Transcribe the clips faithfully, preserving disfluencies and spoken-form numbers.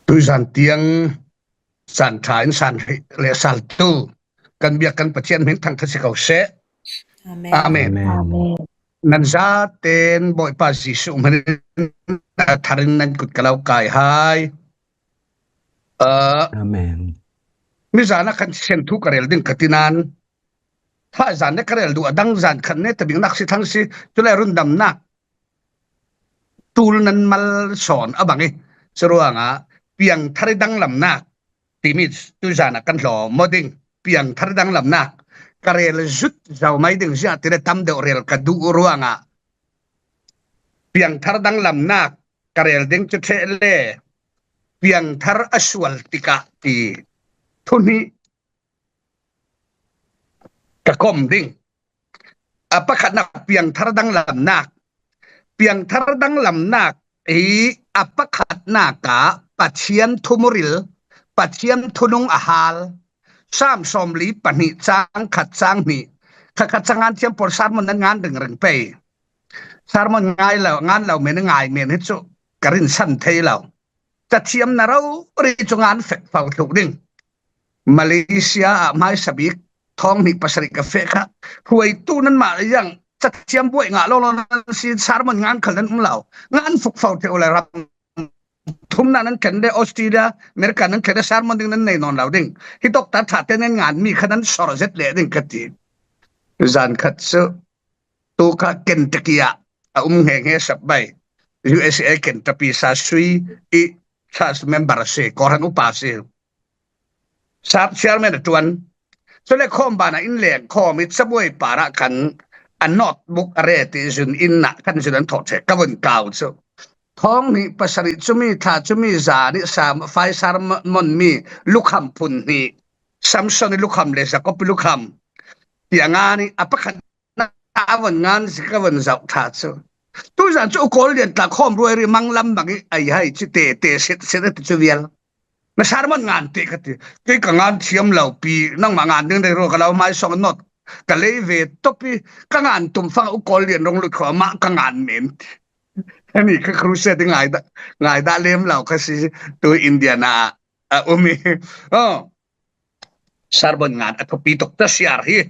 Tuizan tiang zan ṭha in san hrih le saltu kan biak kan Pathian hming thangtha si ko seh. Amen. Amen. Amen. Amen. Nan zaten Bawipa Jesuh hmanin a tharin nan kut ka lo kai hai. Amen. Mizana khan Thisen thu ka rel ding ka ti nan, tha zan ne ka rel duh a, dang zan khan ne tabing nak si thang si, cule rundamnak tul nan mal sawn a bang i, curuangah piangthar i danglamnak timi tuizan ah kan hlawm maw ding, piangthar i danglamnak ka rel zut zo mai ding, ziah tile tam deuh rel ka duh ruangah piangthar danglamnak ka rel ding cu ṭheh le piangthar a sual tikah ti thu hnih ka kom ding. A pakhatnak piangthar danglamnak. Piangthar danglamnak hi a pakhatnak ah Pathian thumuril, Pathian thunung a hal. Sam sawmli pahnih cang khat cang hnih. Kha kha cangan thiam pawl sermon nan ngan ringring pei. Sermon ngai lo, ngan lo men ngai men hi cu ka rinsan thei lo. Cathiam na rori cu ngan fek fo thluh ding. Malaysia ah hmaisa bik thawng hnih pasarih ka feh kha, huaitu nanmah yang cathiam buai ngah lawlaw nan si, sermon ngan khal nan um lo. Ngan fuk fo thei uh le ram thumnak nan thlen le Australia, America nan thlen le sermon ding nan nei nawn lo ding. Hi doctor ṭhate nan ngan mi kha nan sor zet leh ding ka ti. Zan khat cu tu kha Kentucky ah a um hngehnge sap bai. U S A Kentucky sa sui i church member a si, kawhhran upa a si. Sa chairman a ṭuan. Cule khawm banah in leng khawm i cabuai parah khan a notebook a re ti zun inn ah khan zun an thawh ṭheh ka vun kau cu. Thawng hnih pasarih cumi thla cumi zan i sa fai sermon mi lukham phun hnih, Samson i lukham le Jakob i lukham tiang an i a pakhat a von ngan zik a von zauh ṭha cu. Tuizan cu u Kawl Lian tla khawm ruai ri manglam bang i ai hai ci te te sit sit a ti cu vial. Na sermon ngan te ka ti. Kei ka ngan thiam lo pi, nangmah ngan ding dei ro ka lo hmai song not. Ka lei ve top i ka ngan tum fang u Kawl Lian rong lut kho mah ka ngan men ti. Ani ka crusade ngai dah, ngai dah lem lo ka si tu Indiana a um i. Oh. Sermon ngan a thupi tuk. Ca siar hi,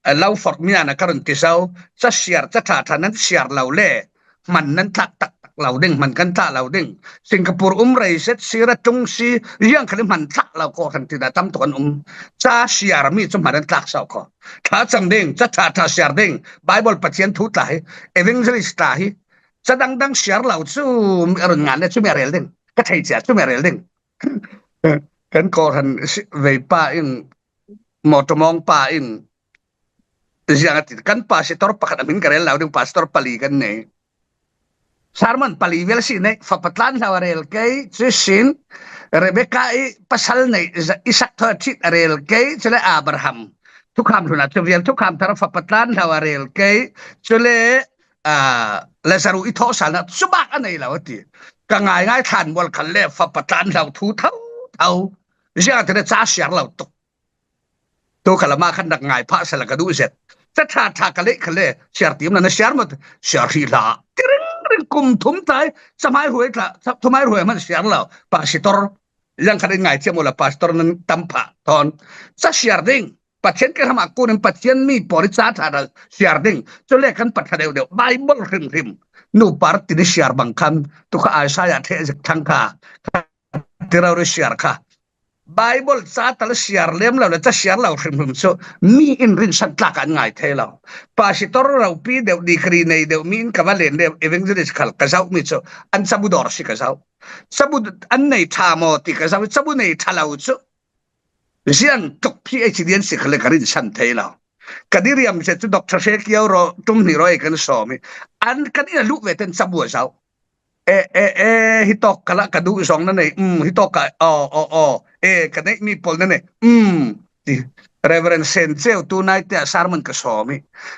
a lo forh mi an a ka run ti zo. Ca siar, ca ṭha ṭha nan siar lo le hman nan tlak tak tak lo ding, hman kan tlak lo ding. Singapore um rei zet si, ra tung si, ziang khal i hman tlak lo kawhhran tina tam tuk an um. Ca siar mi cu hman an tlak sau kho. Ṭha cang ding, ca ṭha ṭha siar ding, Bible Pathian thu tla hi, evangelist tla hi, ca dangdang siar lo cu a run ngan le cu mi a rel ding. Ka thei cia cu mi a rel ding. Kan kawhhran veipa in, mawṭaw mawngpa in, ziang a ti, kan pastor pakhat a hmin ka rel lo ding, pastor pali kan nei. Sermon pali vial si nei, fapa tlanhlo a rel kei, cu sin, Rebecca i pasal nei, Isak thaw a ṭhit a rel kei, cule Abraham thukham hlun ah cu vial thukham thar fapa tlanhlo a rel kei, cule Lazaru i thawhsalnak cu bak a nei lo a ti. Ka ngaingai thlan mual khal le fapa tlanhlo thu tho tho. Ziangahtile ca siar lo tuk. Tu kha lamah khan rak ngai phah sala ka duh zet. Ca ṭha ṭha ka leih kha le siar tim na na siar maw? Siar hrih hlah. Ti ring ring kum thum tai. Ca hmai hruai tla, ca hmai hruai man siar lo. Pastor. Yang khan in ngai thiam ula pastor nan tam phah thawn. Ca siar ding. Pathian ke hramah kunin Pathian mi pawl i ca ṭha ṭha siar ding. Cule kan pa ṭha deuh deuh. Bible hrimhrim. Nu par tin i siar bang khan. Tu kha Isaiah theh zik thang kha. Ti rori siar kha. Bible ca tal siar lem lo le ca siar lo hrimhrim cu mi in rinsan tlak an ngai thei lo. Pastor ropi deuh, degree nei deuh mi in ka va len le evangelist khal ka zoh mi cu an cabu dawr si ka zoh. Cabu an nei ṭha maw ti ka zoh, cabu nei ṭha lo cu ziang tuk PhD an si khal le ka rinsan thei lo. Ka diriam zet cu Doctor Hre Kio raw ṭum hnih raw ei kan sawm i an kan inn a luh ve ten cabu a zoh. E, e, e, hitawk khalah ka duh zong na nei, um, hitawk kha, aw, aw, aw, e, ka neih mi pawl na nei, um, ti. Reverend Sen Ceu tu nai tiah sermon ka sawm i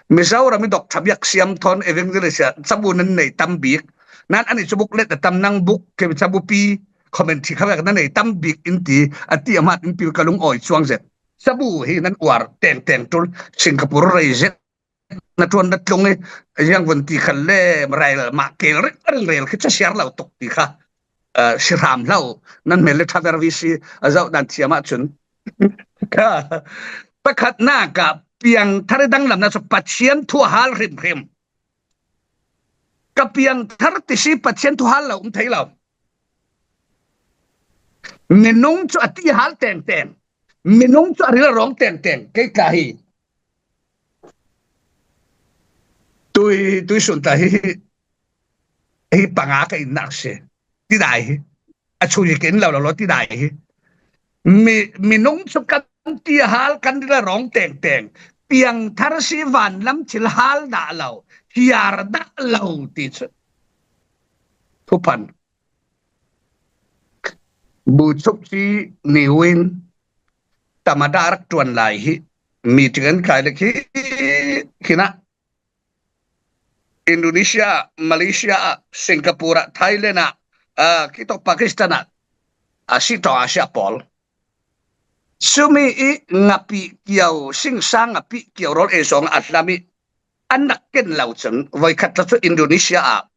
Mizoram i doctor biak siam thawn evangelist ah cabu nan nei tam bik. Nan ani cu buk let a tam nang buk ke cabu pi commentary kha vek na nei tam bik in ti a ti a hmat in pil ka lung awi cuang zet. Cabu hi nan uar teng teng tul Singapore rei zet na ṭuan na tlung i ziang vun ti kha le rel mah kel ring ring rel khi ca siar lo tuk ti kha. eh, si hram hlau, nan hmel le thaver vi si a zauh dan thiam ah cun. Ka, pakhatnak ah piangthar i danglamnak cu Pathian thu a hal hrimhrim. Ka piangthar ti si Pathian thu hal lo um thei lo. Minung cu a ti hal tengteng. Minung cu a ril a rawng tengteng. Kei ka hi. Tui, tui sun ta hi, hi panga ka innak si. Tidai hi. A chu hi ken lo lo lo tidai hi. Mi, minung cu kan ti hal kan ril a rawng tengteng. Piangthar si vanlam thil hal dah lo, hiar dah lo ti cu. Thuphan. Buchuk ci niwin tamada rak tuan lai hi. Meeting an kai lek hi, hi na. Indonesia ah, Malaysia ah, Singapore ah, Thailand ah, ah, kitok Pakistan ah, a si tawng a si a pawl. Sumi i ngapi kiau, singsa ngapi kiau rawl ei zong a hlam i an nak ken lo cun voikhat tla cu Indonesia ah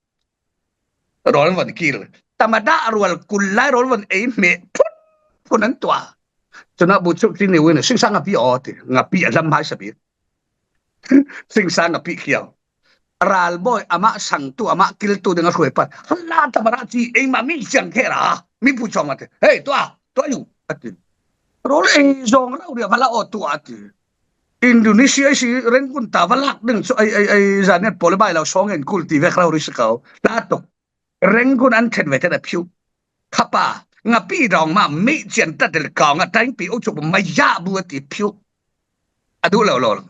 rawl an von kil. Tamada rual kul lai rawl von ei hmeh phun phun an tuah. Cun a buchuk ci niwin singsa ngapi aw ti, ngapi a hlam hai sabi. Singsa ngapi kiau. Ralbawi amah sangtu, amah kiltu ding a hruai pan. Hala tamada ci, eima mi ciang khe ra, mi pu cawng a ti. Hei, tuah, tuah yu, a ti. Rawl ei zong rau ria, vala aw tuah, a ti. Indonesia i si Rangoon ta va lak ding cu, ai, ai, ai, zanet pawl i bai lo, sawng en kul ti vek rau ri si ko. La tuk. Rangoon an then ve ten a phiu. Khapa, ngapi dawng ma, mi cian ta del kawng a, taingpi u cuk ma ya bu a ti phiu. A duh lo lo.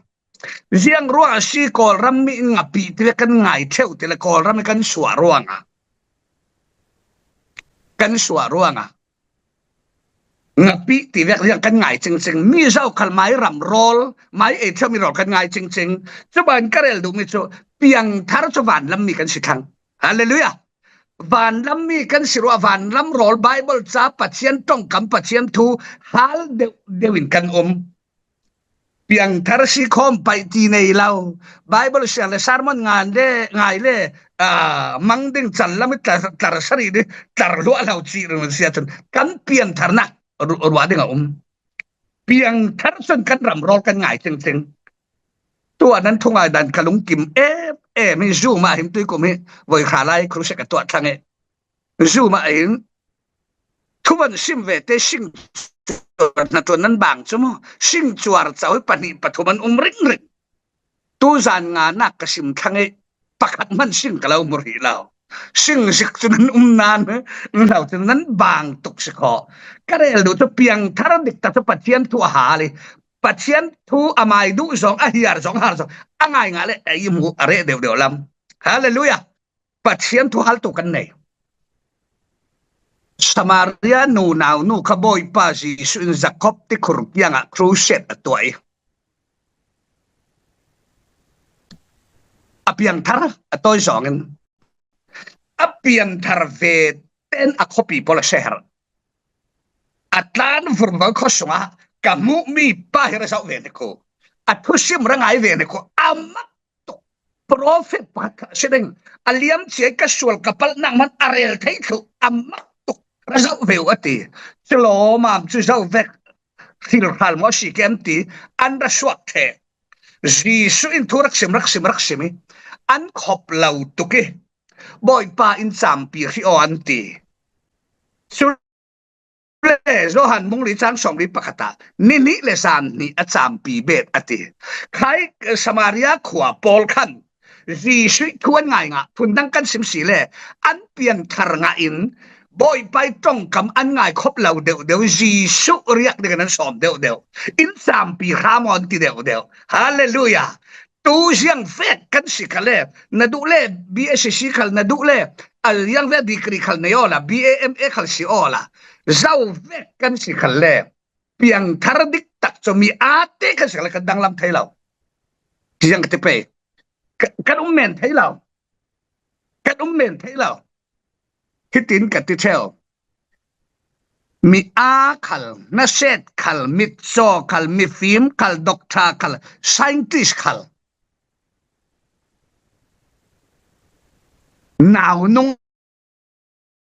Ziang ruang a si Kawlram mi in ngapi ti le kan ngai theu ti le Kawlram i kan suah ruang a. Kan suah ruang a. Ngapi ti vek ziang kan ngai cingcing. Mi zokhal mai ram rawl, mai ei theu mi rawl kan ngai cingcing. Cuban ka rel duh mi cu piangthar cu vanlam mi kan si thlang. Hallelujah. Vanlam mi kan si ruah, vanlam rawl Bible ca Pathian tongkam Pathian thu hal deuh deuh in kan um. Piangthar si khawm paih ti nei lo. Bible siang le sermon ngan le ngai le, ah, mang ding can lam i tlar, tlar sari ding, tlar luah lo cih ring sia cun kan piangtharnak ru-, ruah ding a um. Piangthar cun kan ram rawl kan ngai cingcing. Tuah nan thungai dan ka lungkim em em hi. Zoom ah hin tuikum hi voi hra lai crusade ka tuah thlang i. Zoom ah hin thuvan sim ve te sing cuar hna tuan nan bang cu maw? Sing cuar cau hi pahnih pathum an um ringring. Tuzan nga nak ka sim thlang i pakhat hman sing ka lo hmu rih lo. Sing zik cu nan um nan lo cu nan bang tuk si kho. Ka rel duh cu piangthar dik ta cu Pathian thu a hal i Pathian thu a mai duh zong, a hiar zong, a har zong, a ngai ngah le ei hmu a reh deuhdeuh lam. Hallelujah. Pathian thu hal tu kan nei. Samaria nunau nu kha Bawipa Jesuh in Jakob ti khur kiangah crusade a tuah i a piangthar a tawi zawngin a piangthar ve ten a khuapi pawl a seher. A tlan vurvo khuasungah ka hmuhmi pa hi ra zoh ve ni khu. A thusim ra ngai ve ni khu. A mak tuk. Profet pakhat kha a si ding. A liam ciai ka sual ka palhnak hman a rel thei thluh. A mak tuk. Ra zoh ve uh a ti. Cu lawmam cu zoh vek. Hrilhral maw si kem ti. An ra suak theh. Jesuh in thu rak sim, rak sim, rak sim i. An khop lo tuk i. Bawipa in campi hri aw an ti. Cu le Johan bung li cang sawmli pakhat ah, ni hnih le zan hnih a campi bet a ti. Khai, eh, Samaria khua pawl khan Jesuh thu an ngai ngah, phundang kan sim si le an piangthar ngah in Bawipa i tongkam an ngai khop lo deuhdeuh, Jesuh riak ding an sawm deuhdeuh, in campi hram aw an ti deuhdeuh. Hallelujah. Tu ziang vek kan si kha le, na duh le B S C khal, na duh le a liang vek degree khal nei awla, B A M A khal si awla, zoh vek kan si kha le, piangthar dik tak cu mi aa te kan si kha le kan danglam thei lo. Ziang ka ti pei. Ka, kan um men thei lo. Kan um men thei lo. Hitin ka ti ṭheu. Mi aa khal, hnaset khal, mitcaw khal, mifim khal, doctor khal, scientist khal. Naunung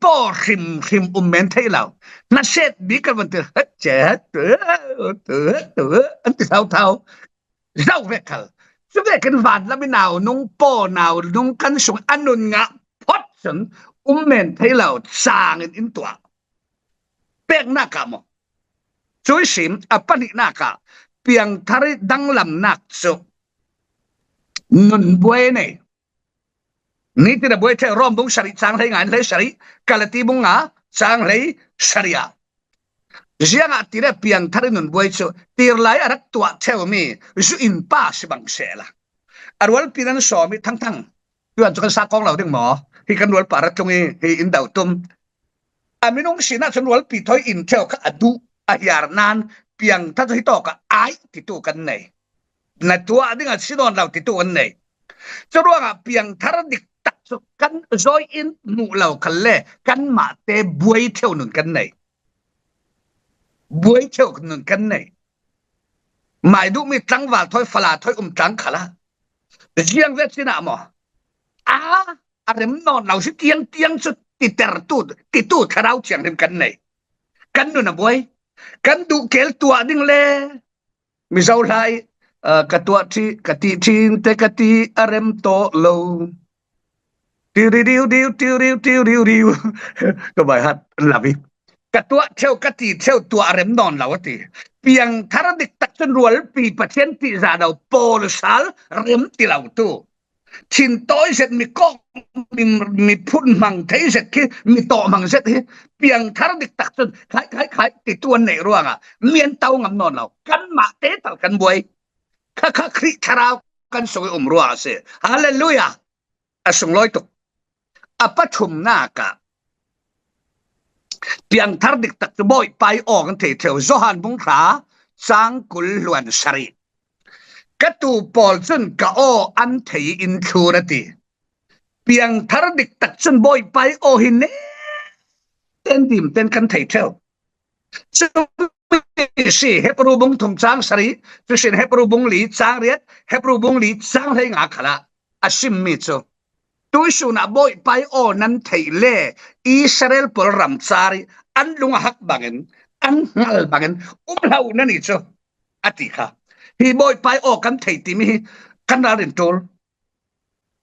paw hrimhrim um men thei lo. Hnaset bik kan van ti, "Het che, het tu, tu, tu," an ti thau thau. Zau vek khal. Cu vekin van lam i nau nung, paw nau nung kan sung a nun ngah phot cun um men thei lo cangin in tuah. Peknak ah maw? Cui sim a pahnihnak ah piangthar i danglamnak cu nun buai nei. Nitin a buai ṭheu Rom bung sarih cang hlei ngai hlei sarih, Kalati bung nga cang hlei sarih ah. Ziangah tirah piangthar i nun buai cu tirlai a rak tuah ṭheumi zu in pa si bang sehla, a rualpi nan sawm i thangthang. Tuan cu kan sa kong lo ding maw? Hi kan rualpa ra tlung i hi in do tum. A minung sinah cun rualpi thawi in ṭheu kha a duh, a hiar nan piangthar cu hitawk ah ai titu kan nei. Na tuah ding a si nawn lo titu kan nei. Curuangah piangthar diktak cu kan zawi in hmuh lo khalle kanmah te buai ṭheu nun kan nei. Buai ṭheu nun kan nei. Mai duhmi tlangval thawi, fala thawi um tlang khalah ziang ve sinah maw? A, a rem nawn lo si tiang tiang cu titertu, titu Thlarau Thianghlim kan nei. Kan nun a buai. Kan duh kel tuah ding le Mizo hla i, "Ka tuah ṭhi, ka ti ṭhin te ka ti a rem tawh lo. Tiu riu riu, tiu riu riu, tiu riu riu." Ka bai hat lavi. "Ka tuah ṭheu, ka ti ṭheu, tuah a rem nawn lo," a ti. Piangthar diktak cun rualpi Pathian ṭihzah lo, Paul sal rem ti lo tu. Thin tawi zet, mi kawk, mi, mi phun hmang thei zet khi mi tawh hmang zet hi piangthar diktak cun khai, khai, khai titu an neih ruangah mi an to ngam nawn lo. Kanmah te tal kan buai. Kha, kha Khrih Thlarau kan sung i um ruang a si. Hallelujah! A sunglawi tuk. A pathumnak ah piangthar diktak cu Bawipa i aw kan thei ṭheu. Johan bung hra cang kul hluan sarih. Ka tuu pawl cun ka aw an thei in thlun a ti. Piangthar diktak cun Bawipa i aw hi ne ten dim ten kan thei ṭheu. Cumi si Hebru bung thum cang sarih, cusin Hebru bung li cang riat, Hebru bung li cang hlei nga khalah a simmi cu, tuisun ah Bawipa i aw nan theih le Israel pawl ram car i an lung a hak bangin, an hngal bangin um hlah u nan i cu, a ti kha. Hi Bawipa i aw kan thei timi hi kan ralrin ṭul.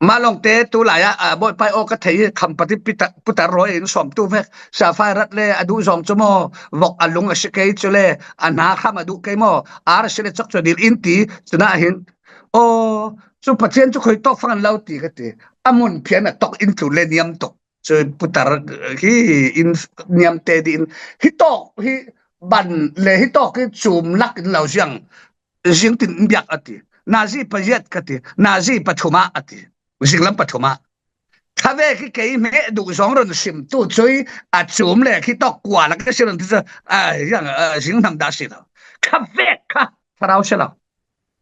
Mah lawngte tu lai-ah, a, Bawipa aw ka thei hi, Khampat hi Peter, Peter Roy in sawmtu vek, Sapphire le a duh zawng chu maw, vok a lung a si kei chu le, a hna kham a duh kei maw, ar a si le chok chu dil in ti, cunah hin, aw, chu Pathian chu khui tawk fang an lo ti ka ti. A mun phian a tawk in tlun le niam tuk. Chu Peter hi in niamte dih in, hi tawk hi ban le hi tawk hi chum lak in lo ziang, zing tin in biak a ti. Nazi paziat ka ti, nazi pathuma a ti. Zinglam pathuma. Kha vek hi kei hmeh duh zawng ron sim tu cui a chum le khi tawk kua lak a si ron ti cu, a, ziang, a, zing hnam dah si lo. Kha vek kha thlarau si lo.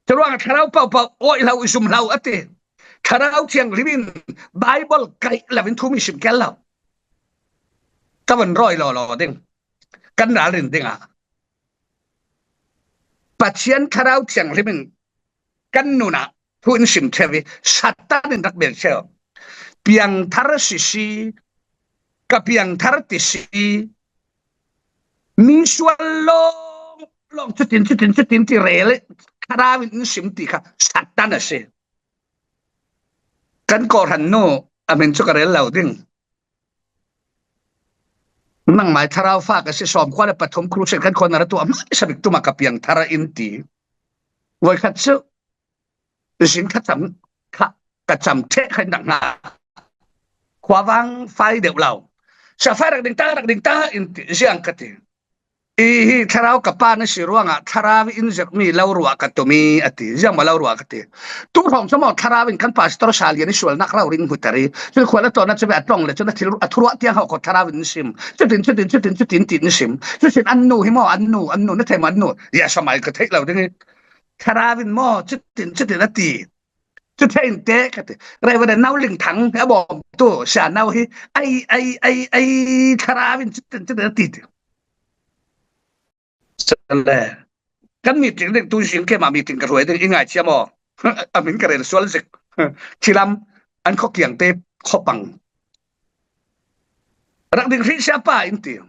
Curuangah thlarau pohpoh awi hlo, i zum hlo a ti. Thlarau Thianghlim in Bible kaih lo in thu mi sim kel lo. Ka van rawi lawlaw ding. Kan ralrin dingah Pathian Thlarau Thianghlim in kan nunah thu in sim ṭheu i Satan in rak bel ṭheu. Piangthar si si, ka piangthar ti si, mi sual lawng lawng cutin, cutin, cutin ti rel, Thlarau in in sim ti kha Satan a si. Kan kawhhran nu a hmin cu ka rel lo ding. Nangmai thlarau fa ka si, sawmkua le pathum crusade kan khuan a ra tu a hmaisa bik tuma ka piangthar a in ti. Voikhat cu zing kha cam kha ka cam ṭheh kha in rak hnga. Khuavang fai deuh lo. Sapphire rak ding ta, rak ding ta in ti, ziang ka ti. I hi thlarau ka pa na si ruangah thlarau in zirhmi lo ruah ka tum i a ti. Ziang maw lo ruah ka ti. Tu hrawng cu maw thlarau in kan pastor Salian i sualnak rau ring hmuter i, cun khual a tawn a cu ve a tlong le cun a thil a thuruah tiang hau kho thlarau in sim. Cutin, cutin, cutin, cutin, tin in sim. Cutin an nu hi maw, an nu, an nu, na thei maw an nu? Ya samai ka theih lo ding i. Thlarau in maw, cutin, cutin a ti. Cu theih in teh ka ti. Reverend Nau Ling Thang a bawm tu sia nau hi, ai, ai, ai, ai, thlarau in cutin, cutin a ti ti. Cun le, kan meeting ding tu zing keimah meeting ka hruai ding i ngaithiam aw. A hmin ka rel sual zik. Khilam an khuakiangte khuapang. Rak ding hrih siapa in ti.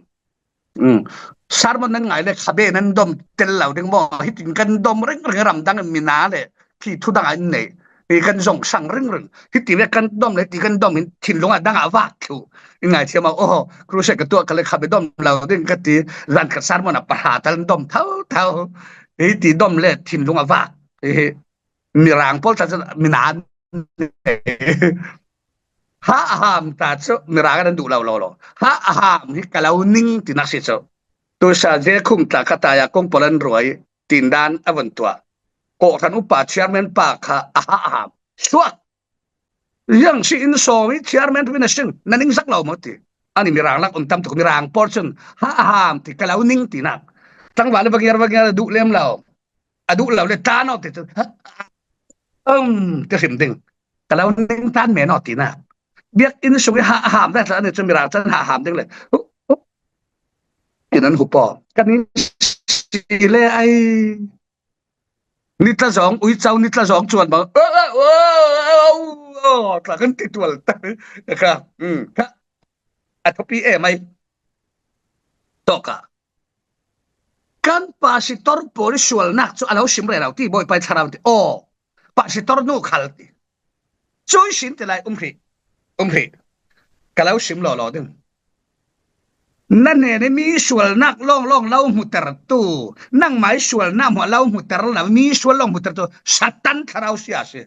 Um. Sermon nan ngai le khabe nan dom tel lo ding maw? Hitin kan dom ringring, ramdang in mina le phi thu dang ah in neih. Hi kan zong sang ringring. Hiti ve kan dom le ti kan dom hin thinlung a dang ah vak thluh. I ngaithiam ah, oh, crusade ka tuah ka le khabe dom lo ding ka ti. Zan ka sermon a pahra tal dom thotho. Hiti dom le thinlung a vak. Hi, hi. Mirang pawl ta cu mina ha a ham ta cu Mirang an duh lo, lo, lo. Ha a ham hi ka lo ning tinak si cu. Tu sa je khung tla kha ta ya kong pawl an ruai tin dan a vun tuah. Kawhhran upa chairman pa kha a ha a ham. Suak. Yang si in sawm i chairman tu in a sin na ning zak lo maw ti. Ani Mirang lak um tam tuk, Mirang pawl cun ha a ham ti ka lo ning tinak. Tlangval va ngiar, va ngiar a duh lem lo. A duh lo le tan aw ti cun, um, ti hrim ding. Ka lo ning tan men aw tinak. Biakinn sung i ha a ham ve tla, ani cu Mirang can ha a ham ding le. Hu, hu. Ti nan hu paw. Kan in si le ai. Ni tla zawng, ui cau ni tla zawng cuan bang. Tla kan ti tual ta. Ka, um, ka. A thupi em ai. Tawka. Kan pastor pawl i sualnak cu a lo sim rero ti, Bawipa i thlarau ti. Aw, pastor nu khal ti. Cui sin ti lai um hrih. Um hrih. Ka lo sim lawlaw ding. Na hnen i mi sualnak lawnglawng lo hmuter tu, nangmai sualnak hmuah lo hmuter lo, mi sual lawng hmuter tu, Satan thlarau sia si.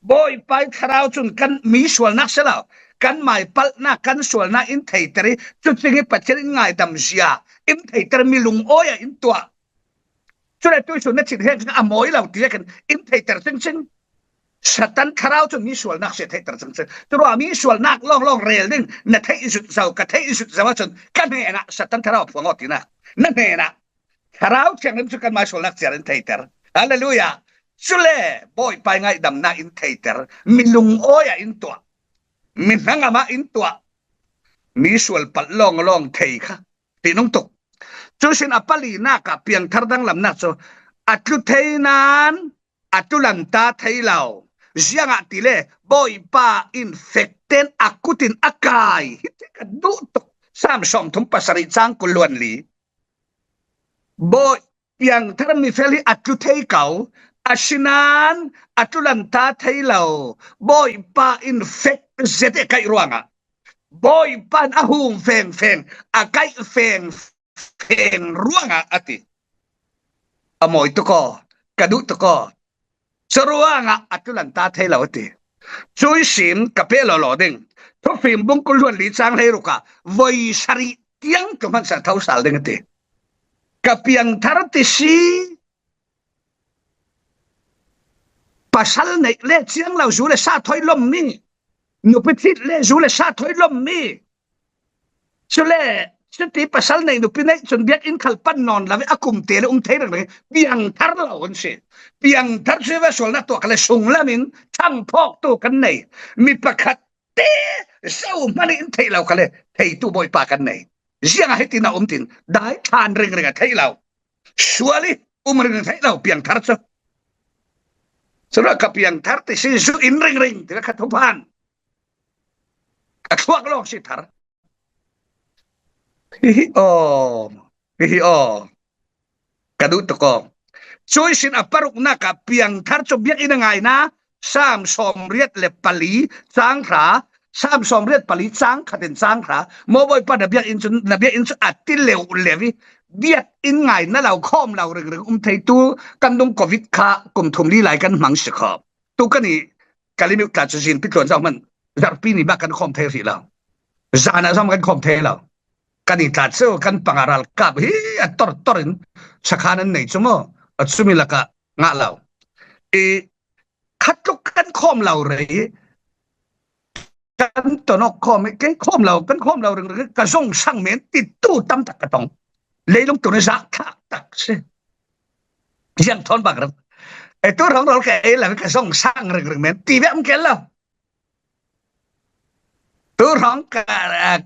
Bawipa i thlarau cun kan mi sualnak si lo, kan mai palhnak, kan sualnak in theiter i, cucing i Pathian in ngaidam zia in theiter, mi lungawi ah in tuah. Cule tuisun na chin he a mawi lo ti vekin in theiter cingcing. Satan thlarau cun mi sualnak si theiter cingcing. Curuah mi sualnak lawnglawng rel ding na theih zut zo, ka theih zut zo ahcun ka hnenah Satan thlarau a phuang aw tinak. Na hnenah Thlarau Thianghlim cu kanmai sualnak ciar in theiter. Hallelujah. Cule Bawipa i ngaidamnak in theiter, mi lungawi ah in tuah, mi hnangam ah in tuah, mi sual palh lawnglawng thei kha ti nung tuk. Cusin a palinak ah piangthar danglamnak cu a tlu thei nain a tlu lanta thei lo. Ziangahtile Bawipa in fekten a kut in a kai. Hiti ka duh tuk. Salm sawmthum pasarih cang kul luan li. Bawi piangthar mifel hi a tlu thei ko, Asinan a tlulan ta thei lo, Bawipa in fek zet e kaih ruangah, Bawipa in a hum fengfeng, a kaih fengfeng ruangah a ti. A mawi tuk aw, ka duh tuk aw. Curuangah a tlulan ta thei lo a ti. Cuisin ka peh lawlaw ding. Thufim bung kul hluan li cang hleirukah voi sarih tiang tum hmansa thosal ding a ti. Ka piangthar ti si. Pasal neih le ciang lo zu le sa thoi lom mi. Nupi thit le zu le sa thoi lom mi. Cule cuti pasal neih nupi neih cun biakinn khal pan nawn lo i a kum te le um thei ringring, piangthar lo an si. Piangthar cu ve sualnak tuah kha le sunglamin thangphawktu kan nei. Mi pakhat te zohman in theih lo kha le theitu Bawipa kan nei. Ziangah hiti na um tin dai thlan ringring a theih lo. Sual i um ringring theih lo piangthar cu. Cun ka piangthar ti si zu in ringring ti kha thuphan. Ka thluak lawng si thar. Hihi aw, hihi aw. Ka duh tuk aw. Cuisin a paruknak ah piangthar cu biakinn a ngaina, Sam sawmriat le pali cang hra, Sam sawmriat pali cang khat in cang hra, maw Bawipa na biakinn cu, na biakinn cu a ti leuh leuh i biakinn ngaina lo khawm lo ringring um theitu kan dung covid kha kum thum li lai kan hmang si kho. Tu kan i Kalimeuh tla cu zin pitluan zohman zarhpi ni bak kan khawm thei rih lo. Zan ah zohman kan khawm thei lo. Kan i tla cu kan panga ralkap hi a tortor in sakhan an nei cu maw? A cumi lakah ngah lo. I khatluk kan khawm lo rei. Kan tonawk khawm i kei khawm lo, kan khawm lo ringring ka zong sang men titu tam tak ka tong. Leilung tu ni zak thak tak si. Ziang thawn bak ring. E tu hrawng rawl ka ei lo ka zong sang ringring men ti ve um kel lo. Tu hrawng ka,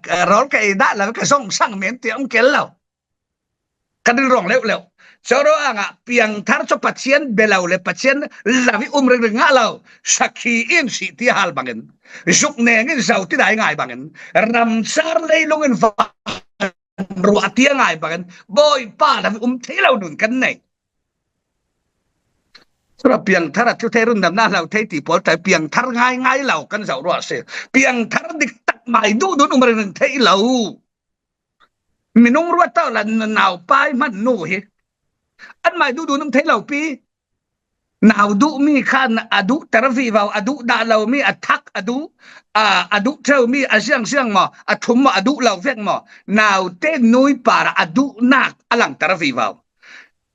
ka rawl ka ei dah lo ka zong sang men ti um kel lo. Ka din rawng leuh leuh. Curuangah piangthar cu Pathian bia lo le Pathian lo i um ringring ngah lo. Sakhi in si ti hal bangin, zuk neng in zo ti dai ngai bangin, ramcar leilung in va ruah tiang ngai bangin Bawipa lam um thei lo nun kan nei. Cura piangthar a thil thei rundamnak hlo thei ti pawl tai piangthar ngai ngai lo kan zoh ruah si. Piangthar diktak mai duh nun um ringring thei lo. Minung ruat tawh la naupai hman nu hi an mai duh nun um thei lo pi. Nau duhmi kha a duhter vivo, a duh dah lomi a thak a duh, a, a duh ṭheumi a ziangziang maw, a thum maw, a duh lo vek maw, naute nui parah a duhnak a langter vivo.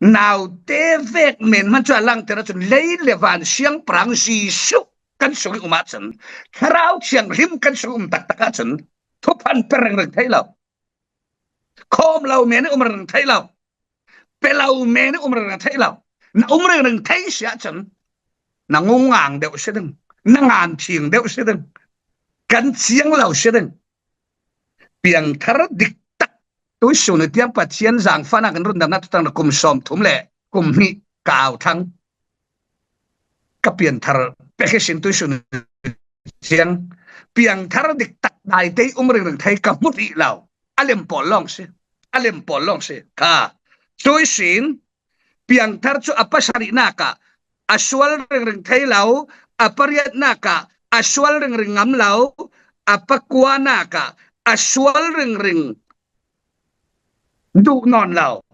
Naute vek men hman cu a langter ahcun lei le van siangpahrang Jesuh kan sung i um ahcun, Thlarau Thianghlim kan sung i um taktak ahcun thuphan pe ringring thei lo. Khawm lo men i um ringring thei lo. Pe lo men i um ringring thei lo. Na um ringring thei si ahcun na ngungang deuh si ding, na ngan thing deuh si ding, kan ciang lo si ding. Piangthar diktak tuisun i tiang Pathian zangfahnak in rundamnak tutang na kum sawm thum le kum hnih ka au thang. Ka piangthar pek hi sin tuisun i tiang piangthar diktak daitei um ringring thei ka hmu rih lo. A lem pawl lawng si, a lem pawl lawng si kha. Cuisin piangthar cu a pasarihnak ah a sual ringring thei lo, a pariatnak ah a sual ringring ngam lo, a pakuanak ah a sual ringring duh nawn lo.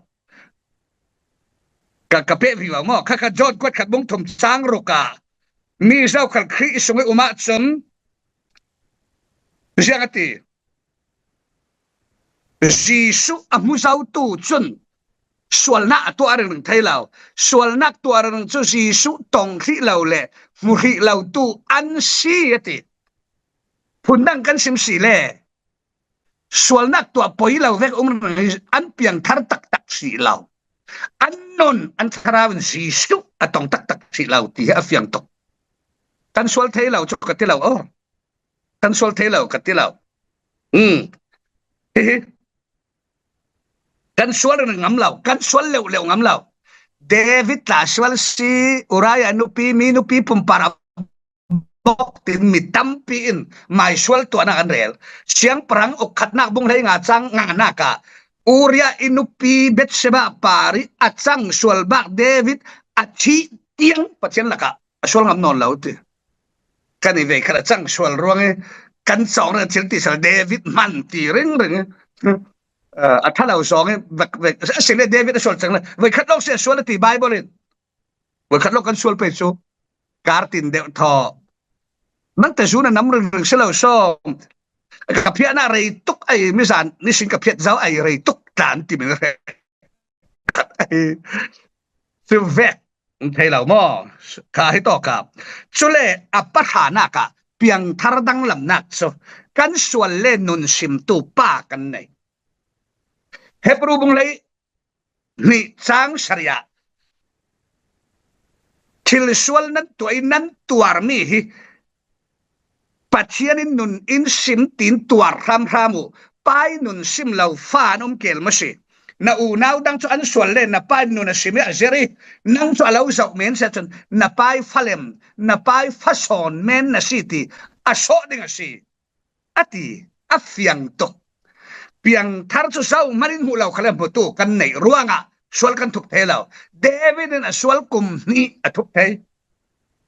Ka, ka peh vivo maw? Kha, kha John kuat khat bung thum cang ruk ah mi zokhal Khrih sung i um ahcun ziang a ti. Jesuh a hmu zotu cun sualnak a tuah ringring thei lo. Sualnak tuah ringring cu Jesuh tong hrih lo le hmu hrih lotu an si a ti. Phundang kan sim si le sualnak tuah poi lo vek um ringring an piangthar taktak si lo. An nun an thlarau in Jesuh a tong taktak si lo ti hi a fiang tuk. Kan sual thei lo cu ka ti lo aw. Kan sual thei lo ka ti lo. Um. Hihi. Kan sual ringring ngam lo, kan sual leuhleuh ngam lo. David tla sual si, Uriah nupi, mi nupi pumpar a bok tin mi tampi in mai sual tuahnak an rel. Siangpahrang uk khatnak bung hlei nga cang nganak ah Uriah i nupi Bathsheba par i a cang sual bak David a thih tiang Pathian lakah a sual ngam nawn lo ti. Kan i veikhat a chang sual ruang i kan chawng ring a thil ti sal David hman ti ringring i. Eh, a ṭha lo zawng i vek, vek, a si le David a sual chang le veikhat lawk si a sual a ti Bible in. Veikhat lawk kan sual pei chu kar tin deuh thaw. Nangte zun a nam ringring si lo sawm. Ka phiatna rei tuk ai, mi zan nisin ka phiat zo ai rei tuk tlan ti min re. Khat ai. Chu vek thei lo maw? Kha hi tawka. Chule a pathana ka piangthar danglamnak chu kan sual le nun simtu pa kan nei. Hebru bung hleihnih chang sarih ah thil sual nan tuah i nan tuarmi hi Pathian in nun in sim tin tuar hramhram uh. Pai nun sim lo fa an om kel maw si. Na unau dang chu an sual le na pa in nun a sim i a zir i nang chu a lo zauh men sia chun na pai fa lem, na pai fa sawn men na si ti a sawh ding a si. A ti, a fiang tuk. Piangthar chu zohman in hmuh lo kha le hmutu kan neih ruangah sual kan thup thei lo. David in a sual kum hnih a thup thei.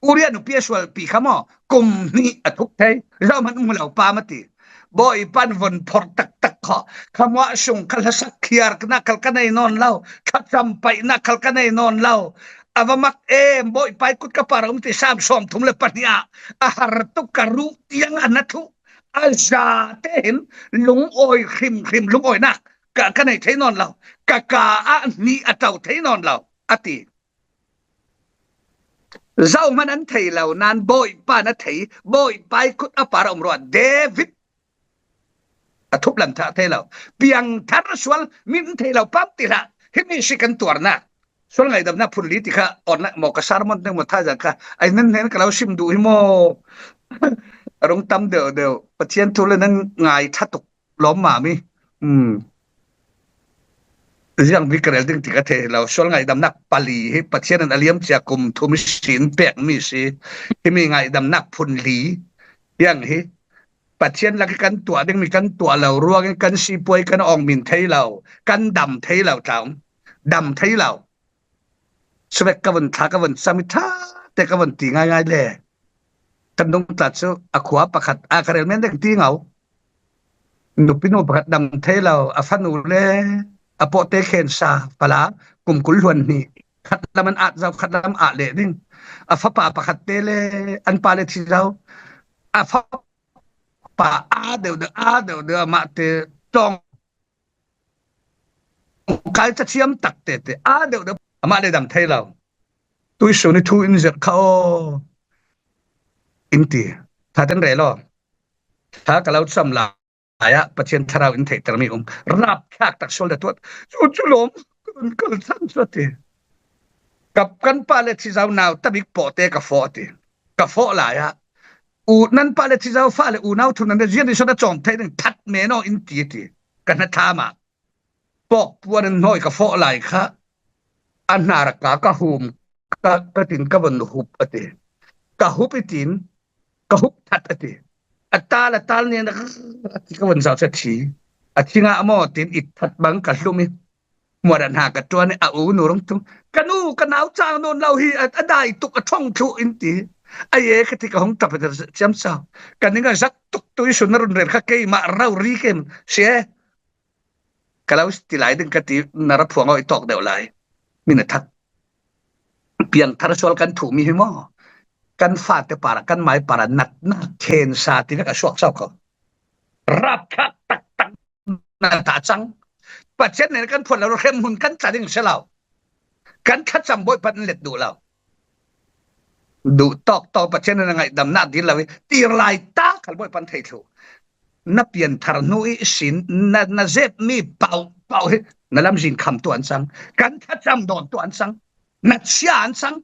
Uria nupi a sualpi kha maw kum hnih a thup thei. Zohman hmuh lo pa maw ti. Bawipa in von phor taktak khaw. Kha muah sung kha hlasak khiarna khal ka nei nawn lo. Kha champaihna khal ka nei nawn lo. A va mak em, Bawipa i kut ka par um ti Sam sawm thum le pahnih ah a har tuk ka ruh tiang a na thuh. A zate hin lungawi hrimhrim, lungawinak ka, ka nei thei nawn lo, ka ka ah hnih a to thei nawn lo a ti. Zohman an thei lo nan Bawipa na thei, Bawipa i kut a par a um ruah David a thup lan thah thei lo. Piangthar sual min thei lo pam ti hlah. Himi si kan tuarna sual ngaidamna phun li ti kha online maw ka sermon teng maw thaizan kha ai nan hnen ka lo sim duh hi maw? A rung tam deuh deuh Pathian thu le nan ngai tha tuk lawm mami. Ziang bik ka rel ding ti ka thei lo. Sual ngaidamnak pali hi Pathian in a liam cia kum thum sin pek mi si. Himi ngaidamnak phun li hiang hi Pathian lak i kan tuah ding mi kan tuah lo ruangin kan sipuai kan awng min thei lo, kan dam thei lo tlang, dam thei lo. Suvek ka vun thla ka vun chami tha te ka vun ti ngaingai le. Kan dong tla chu a khua pakhat a ka rel men deng ti ngau. Nupi nu pakhat dam thei lo, a fanu le a pawhte khensa pala kum kul hluan hnih khat lam an at zau khat lam ah leh ding. A fapa pakhat te le an pa le thi zau. A fa pa a deuh deuh, a deuh deuh amah te tawng kai ca thiam tak te te a deuh deuh amah le dam thei lo. Tui sun i thu in zirh kha aw in ti. Tha ten rel aw. Tha ka lo cham lai ah Pathian thlarau in theihter mi um. Rap thlak tak sual le tuat. Chu chu lawm kan kal chan chu a ti. Ka kan pa le thi zau nau tabik pawh te ka fawh a ti. Ka fawh lai ah u nan pa le thi zau fa le unau thum nan zian i sawt a chawm thei ding that men aw in ti a ti. Ka hna tham ah pawk puan an hnawi ka fawh lai kha a hna rak ka ka hum ka, ka tin ka von hup a ti. Ka hup i tin ka hup that a ti. A tal a tal nen a ti ka von zau a thi. A thi ngah maw tin i that bang ka hlum i muar a hna ka tuan i a u nu rung tung ka nu ka nau chang nawn lo hi a, a dai tuk a thong thluh in ti. A ye ka ti ka hong tap a thiam sau ka ning a zak tuk tui sun na run rel kha keimah rau ri kem sia. Ka lo ti lai ding ka ti na ra phuang aw i tawk deuh lai. Min a that. Piangthar sual kan thuh mi hi maw? Kan fate para kan mai para natna khensa ti vek a suak sau ko. Rap thak tak tak na ta chang. Pathian nen kan phuan lo hrem hun kan tla ding se lo. Kan thlacham Bawipa in let duh lo. Duh tawk tawk Pathian in a ngaihdamna dil lo i tir lai tak khal Bawipa in thei thlu. Na pianthar hnu i sin na, na zep mi pauh pauh hi na lamzin kham tuan sang. Kan thlacham dawn tuan sang. Na chia an sang.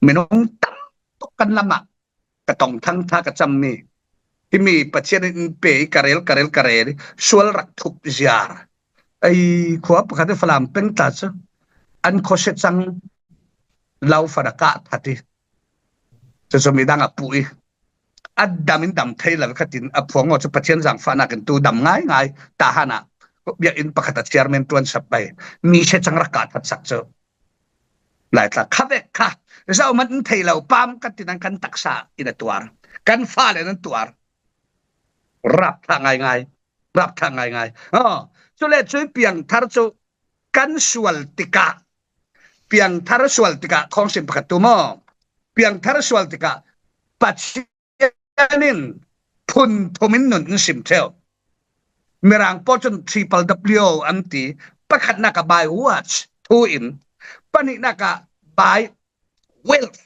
Minung tam tuk kan lamah ka tong thang tha ka cham mi. Himi Pathian in pe i ka rel ka rel ka rel i sual rak thup ziar. Ei khua pakhat i Falam peng ta chu an khawsia chang lo fa da kah that i chu chu midang a puh i a dam in dam thei lo khatin a phuang aw chu Pathian zangfahnak in tu dam ngai ngai ta hana biak in pakhat a chairman tuan sap pai mi sia chang rak kah that sak chu Laitlang kha vek kha, zoh man in thei lo pam ka ti nan kan taksa in a tuar, kan fale nan tuar. Rap thah ngaingai, rap thah ngaingai. Aw, cule cui piangthar cu kan sual tikah, piangthar sual tikah khawngsim pakhat tu maw? Piangthar sual tikah Pathian in phun thum in nun in sim ṭheu. Mirang pawl cun triple W an ti. Pakhatnak ah by words, thu in, pahnihnak ah by wealth,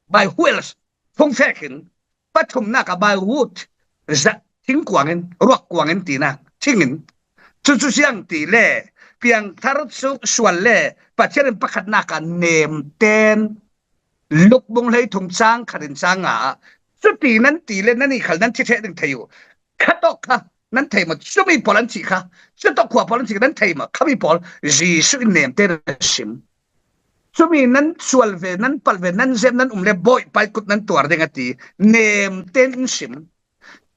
by wealth, phungfek in, pathumnak ah by wood, zat thingkuang in, ruak kuang in tinak, thing in. Cucu siang ti le, piangthar cu sual le, Pathian in pakhatnak ah nem ten, Luk bung hleithum cang khat in cang nga ah, cuti nan ti le, nannih khal nan thi ṭheh ding thei uh. Kha tawk kha nan thei maw? Cumi pawl an cih kha, cutawk khua pawl an cih kha nan thei maw? Khami pawl Jesuh in nem ten a sim. Cumi nan sual ve, nan palh ve, nan zem, nan um le Bawipa ih kut nan tuar ding a ti. Nem ten in sim.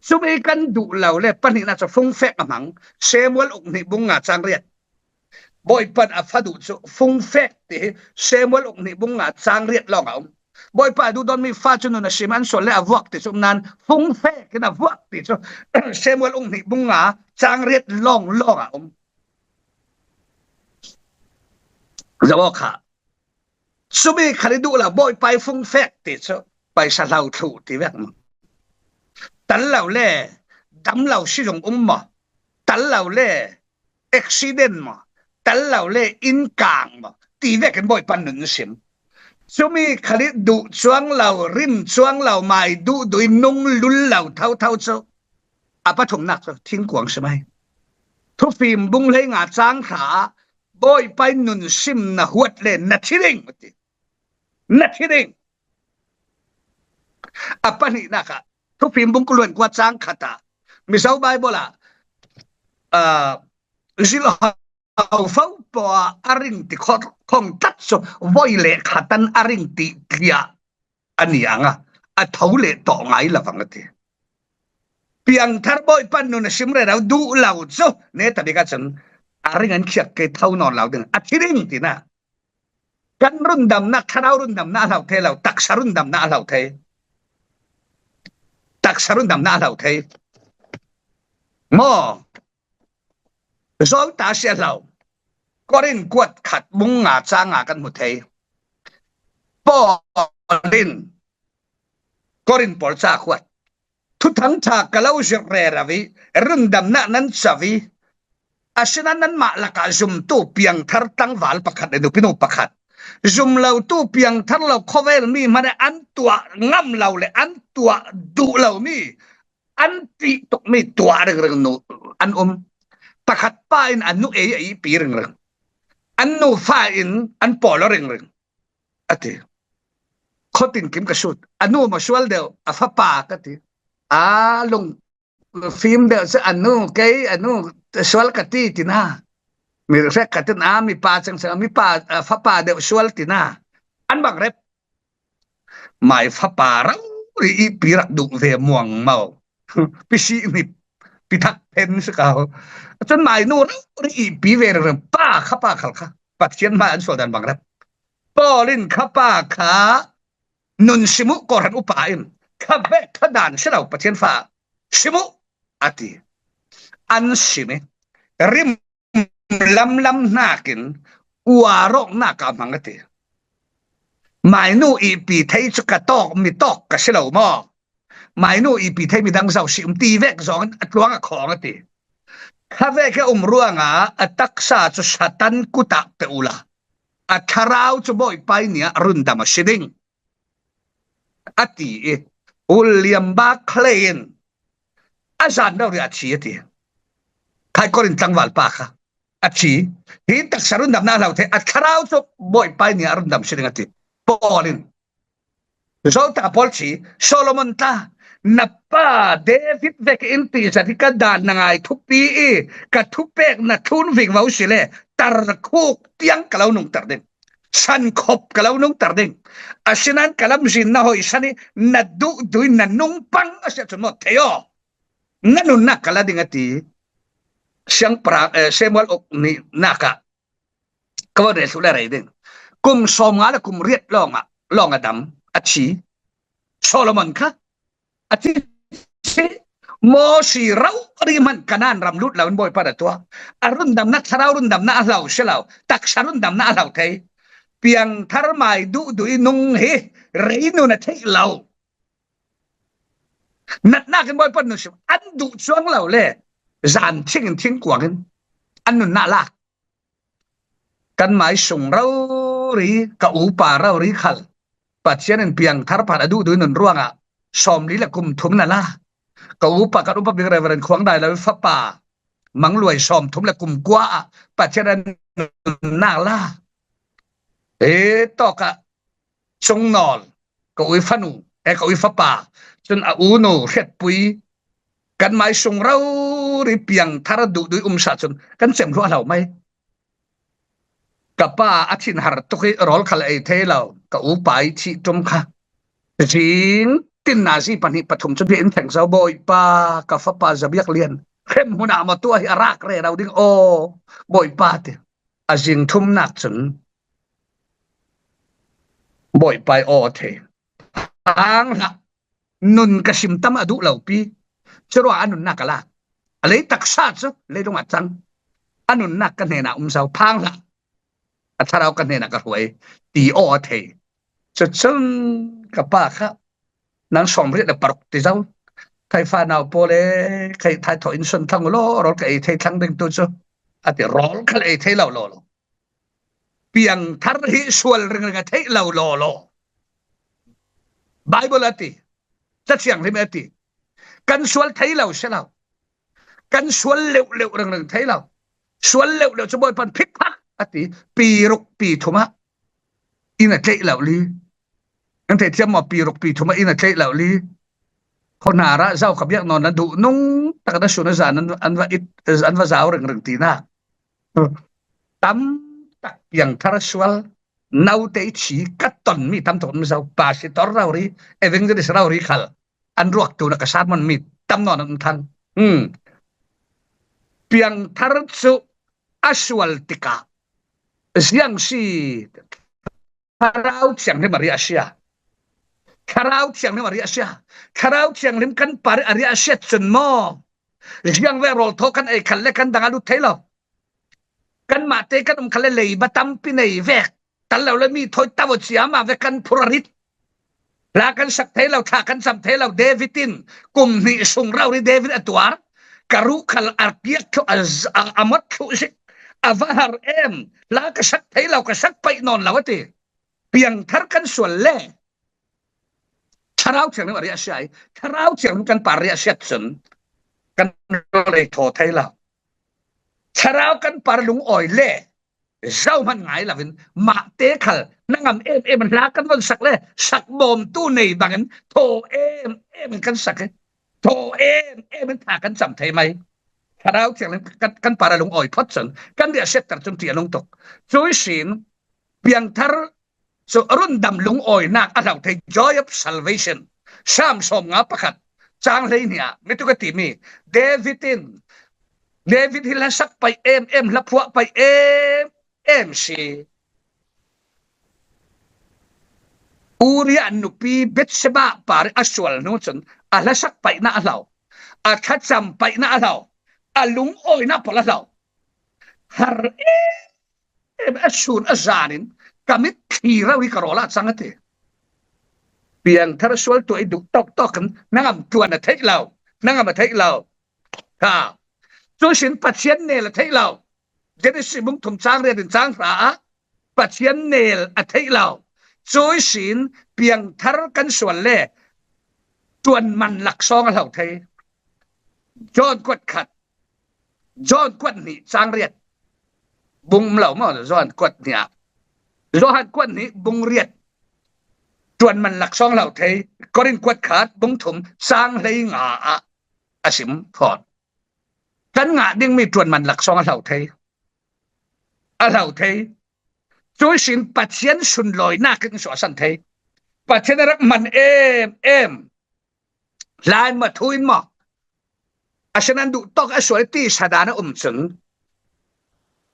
Cumi kan duh lo le pahnihnak cu fungfek a hmang. Samuel uk hnih bung nga cang riat. Bawipa in a fa duh cu fungfek ti hi Samuel uk hnih bung nga cang riat lawng a um. Bawipa a duhdawtmi fa cu nun a sim, an sual le a vuak ti cu um nan fungfek in a vuak ti cu Samuel uk hnih bung nga cang riat lawng lawng a um. Zoh aw kha. Cumi khal i duh lo, Bawipa ih fungfek ti cu paisa hlau thluh ti vek maw? Tal lo le dam lo si zong um maw? Tal lo le accident maw? Tal lo le innkang maw? Ti vekin Bawipa nun sim. Cumi khal i duh cuang lo, rim cuang lo, mai duh duh i nung lul lo thotho cu a pathumnak cu thingkuang si mai. Thufim bung hlei nga cang hra ah Bawipa ih nun sim na huat le na thi ding, a ti. Na thi ding. A pahnihnak ah Thufim bung kul hluan kua cang khat ah Mizo Baibal ah, ah, zilhau fo paw a ring ti khawng tlat cu voi le khatan a ring ti tliah a ni ang a, a tho le tawh ngai lo vang a ti. Piangthar Bawipa nun a sim rero duh lo cu neta bik ahcun a ring an khiak ke tho nawn lo ding a thi ding tinak. Kan rundamnak, thlarau rundamnak a hlo thei lo, taksa rundamnak a hlo thei. Taksa rundamnak a hlo thei. Maw? Zawlta si a hlo. Korin kuat khat bung nga ca nga kan hmu thei. Paul in Korin pawl ca kuat. Thuthang ṭha ka lo zirh rero i rundamnak nan co i, asinain nanmah lakah zumtu piangthar tlangval pakhat le nupinu pakhat, zum lotu piangthar lo khawvel mi hmanh an tuah ngam lo le an tuah duh lomi, an ṭih tukmi tuah ringring nu an um. Pakhat pa in a nu ei a ihpi ringring. An nu fa in an pawl aw ringring, a ti. Khuatin kim ka sut. A nu maw sual deuh, a fapa ka ti. A lung fim deuh cu a nu, kei a nu sual ka ti, tina. Mi hrek ka tin a mipa cengceng, a mipa, a fapa deuh sual tina. An bang rep. Mai fapa rori ihpi rak duh ve muang maw? Pi si ni, pi thak phen si kau. Cun mai nu rori ihpi ve reng, pa kha pa khal kha. Pathian hmai an sual dan bang rep. Paul in kha pa kha nun sim uh, kawhhran upa in kha vek kha dan si lo, Pathian fa sim uh, a ti. An sim i rim lamlam hnakin uarawknak ah hmang a ti. Mainu ihpi thei cu ka tawk, mi tawk ka si lo maw? Mainu ihpi thei midang zo si um ti vek zong a tluang a khawng a ti. Kha vek a um ruangah a taksa cu Satan kut ah pe uhla, a thlarau cu Bawipa ih ni ah rundam a si ding, a ti i William Barclay in a zan rori a thi a ti. Khai Korin tlangval pa kha a thi. Hi taksa rundamnak a hlo thei, a thlarau cu Bawipa ih ni ah rundam si ding a ti. Paul in Zawlta pawl thi, Solomon tla, na pa David vekin tihzat hi ka dan na ngai thupi i ka thupek na thlun vingvo si le tarkhuk tiang ka lo nungter ding, sankhop ka lo nungter ding. Asinain ka lamzin na hoihsan i na duhduh i na nungpang a si ahcun maw, thei aw, na nunnak ka la ding, a ti. Siangpahrang, eh, Samuel uk hnihnak ah ka va rel thluh le rei ding. Kum sawmnga le kum riat lawngah, lawng a dam, a thi. Solomon kha a thi, thi. Mosi rori hman Kanaan ram lut loin Bawipa a tuak. A rundamna, thlarau rundamna a hlau si lo, taksa rundamna a hlau thei. Piangthar mai duhdui nung hi rei nun a theih lo. Natnakin Bawipa nun sim, an duh chuang lo le, zan thingin thingkuangin an nunna lak. Kan mai sung rori, ka upa rori khal Pathian in piangthar phat a duhdui nun ruangah sawmli le kum thum na la. Ka upa, kan upa bik Reverend Khuang Dai Lo fapa, Mang Luai, sawmthum le kum kua ah Pathian a nunnak la. E, tawkah Cungnawl, ka ui fanu, e, ka ui fapa, cun a unu Hriatpui, kan mai sung rori piangthar duhdui um sa cun kan cem hluah hlo mai. Ka pa a thin har tuk i rawl khal ei thei lo, ka upa i thih ṭum kha. Zing tin nazi pahnih pathum cu biakinn thleng zo, Bawipa, ka fapa Zabiak Lian, hrem hmun ah maw tuah hi a rak rero ding aw, Bawipa, ti. A zing thumnak cun Bawipa i aw thei. Phang hlah, nun ka sim tam a duh lo pi. Curuangah a nunnak ka lak. A lei taksa cu leilung ah cang. A nunnak ka hnenah um zo, phang hlah. A thlarau ka hnenah ka hruai, ti aw a thei. Cucun ka pa kha, nang sawmriat le paruk ti zo. Khaifah nau pawl e, khai thai thaw in sun thlang u law, rawl ka ei thei thlang ding tu cu, a ti. Rawl khal ei thei lo lawlaw. Piangthar hi sual ringring a theih lo lawlaw. Baibal a ti, Cathianghlim a ti, kan sual thei lo si lo. Kan sual leuhleuh ringring thei lo. Sual leuhleuh cu Bawipa in phikphak a ti, pi ruk pi thum ah in a tlaih lo li. Kan theithiam maw? Pi ruk pi thum ah in a tlaih lo li. Khuanarah zo ka biak nawn, na duh nung tak na sun a zan an, an va it, an va zau ringring tinak. Tam tak piangthar sual, naute i thi ka tonmi tam tuk an um zo. Pastor rori, evangelist rori khal an ruak tu na ka sermon mi tam nawn an um thang. Hmm. Piangthar cu a sual tikah ziang si, Thlarau Thianghlim a riahsia. Thlarau Thianghlim a riahsia. Thlarau Thianghlim kan par a riahsia cun maw, ziang ve rawl thaw kan ei khal le kan dang a lut thei lo. Kanmah te kan um khal le leiba tampi nei vek. Tal lo le mi thawi tavo ciama ve kan phur a rit. Hla kan sak thei lo, thla kan cam thei lo. David in kum hnih sung rori David a tuar. Ka ruh khal a piak thluh, a, a, a mot thluh zik. A va har em. Hla ka sak thei lo, ka sak paih nawn lo a ti. Piangthar kan sual le Thlarau Thianghlim a riahsia i, Thlarau Thianghlim kan par riahsiat cun kan rawl ei thaw thei lo. Thlarau kan par lungawi le zohman ngai loin mahte khal na ngam em em in hla kan von sak le sak bawmtu nei bangin thaw em em in kan sak i, thaw em em in thla kan cam thei mai. Thlarau Thianghlim kan, kan par a lungawi phawt cun kan riahsiatter cun ṭih a lung tuk. Cu ihsin piangthar cu rundam lungawinak a hlo thei, joy of salvation. Sam sawmnga pakhat, cang hleihnih ah mi tuk a timi David in, David hi hlasak paih em em, hlaphuah paih em em si. Uriah nupi Bathsheba par a sual hnu cun a hlasak paihna a hlo, a thlacam paihna a hlo, a lungawinak pawl a hlo. Har em em, a sun a zanin ka mitthli rori ka rawl ah cang a ti. Piangthar sual tuah i duh tawktawk in na ngam tuan a theih lo, na ngam a theih lo. Kha. Cu sin Pathian nel a theih lo. Genesis bung thum cang riat in cang hra ah Pathian nel a theih lo. Cu sin piangthar kan sual le tuan man laksawng a hlo thei. John kuat khat, John kuat hnih cang riat. Bung um lo maw, Johan kuat hnih ah. Johan kuat hnih bung riat. Tuan man laksawng hlo thei. Korin kuat khat bung thum cang hlei nga ah a sim fawn. Kan ngah dingmi tuan man laksawng a hlo thei. A hlo thei. Cu sin Pathian sunlawinak in suahsan thei. Pathian a rak man em em. Hla in maw, thu in maw, a sin an duh tawk a sual ti sadan a um cun,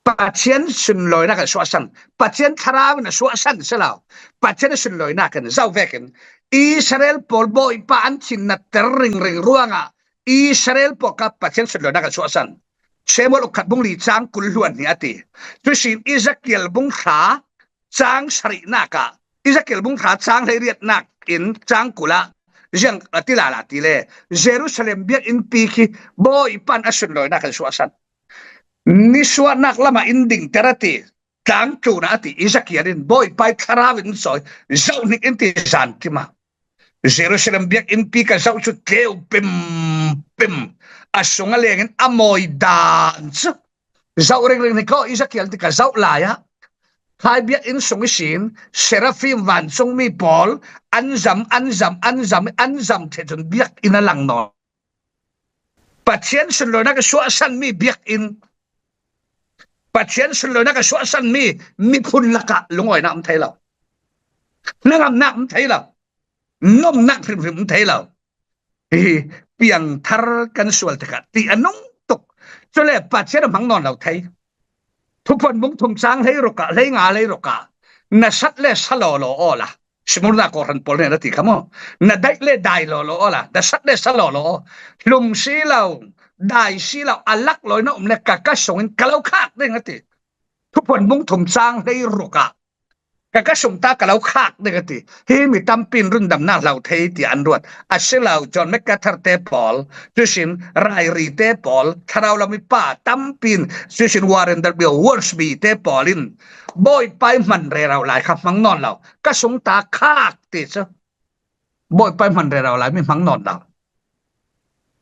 Pathian sunlawina kan suahsan. Pathian thlarau in a suahsan si lo. Pathian a sunlawina kan zoh vekin Israel pawl Bawipa an thinna ter ringring ruangah Israel pawl kha Pathian sunlawina kan suahsan. Samuel ukhat bung li chang kul hluan hi a ti. Tusin Ezekiel bung thla chang sarihnak ah, Ezekiel bung thla chang hleiriatnak in chang kul ah ziang a ti lala ti le, Jerusalem biakinn pi khi Bawipa in a sunlawina kan suahsan. Nisuahnak lamah in dingter a ti. Tlang tlunah a ti Ezekiel in Bawipa ih thlarau in sawi zoh hnik in ti zan kima. Jerusalem biakinn pi ka zoh cu tleu pim pim a sung a lengin a mawi dan cu zoh ringring hnik aw Ezekiel ti ka zoh lai ah khai biakinn sung ihsin serafim vancungmi pawl an zam, an zam, an zam, an zam thei cun biakinn a lang nawn. Pathian sunlawina ka suahsanmi biakinn, Pathian sunlawina ka suahsanmi miphun lakah lungawinak um thei lo, hnangamnak um thei lo, nomnak hrimhrim um thei lo. Hi piangthar kan sual tikah ti a nung tuk. Cule Pathian a hmang nawn lo thei. Thuphuan bung thum cang hlei rukah, hlei nga hlei rukah, na sat le sa lawlaw awla. Simurna kawhhran pawl nih na ti kha maw? Na daih le dai lawlaw awla, na sat le sa lawlaw aw. Hlum si lo, dai si lo, a lak lawina um le ka ka sungin ka lo khak ding a ti. Thuphuan bung thum cang hlei rukah ka ka sungta ka lo khak ding a ti. Hi mi tampi in rundamnak hlo thei ti an ruat. A si lo, John MacArthur te pawl, cusin Rairi te pawl, thlarau lam i pa tampi in, cusin Warren W Wiersbe te pawl in Bawipa ih hman rero lai kha hmang nawn lo. Ka sungta khak ti cu Bawipa ih hman rero lai mi hmang nawn lo.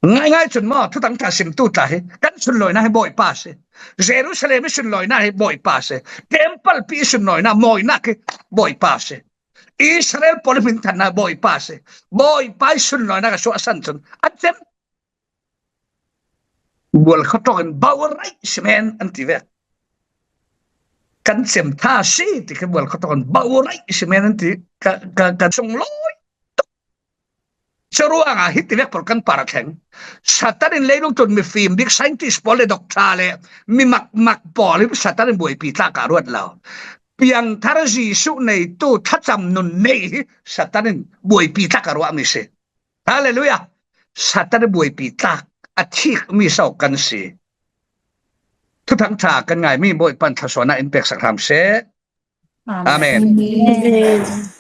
Ngaingai cun maw, Thuthang ṭha simtu tla hi kan sunlawina hi Bawipa a si. Jerusalem ih sunlawina hi Bawipa a si. Temple pi ih sunlawina, mawinak hi Bawipa a si. Israel pawl ih hminthanna Bawipa a si. Bawipa ih sunlawina ka suahsan cun an cem. Bual khuatawk in bau raih si men an ti ve. Kan cem tha si ti kha bual khuatawk in bau raih si men an ti ka, ka, ka sunglawi. Curuangah hiti vek pawl kan par a thleng. Satan in leilung tlun mifim bik scientist pawl le doctor le mi makmak pawl hi Satan in buaipi tlak ah ruat lo. Piangthar Jesuh neitu thlacam nun nei hi Satan in buaipi tlak a ruahmi si. Halleluiah. Satan in buaipi tlak a thikmi so kan si. Thuthang ṭha kan ngaimi Bawipa in thluasuahnak in peksak hram seh. Amen. Amen.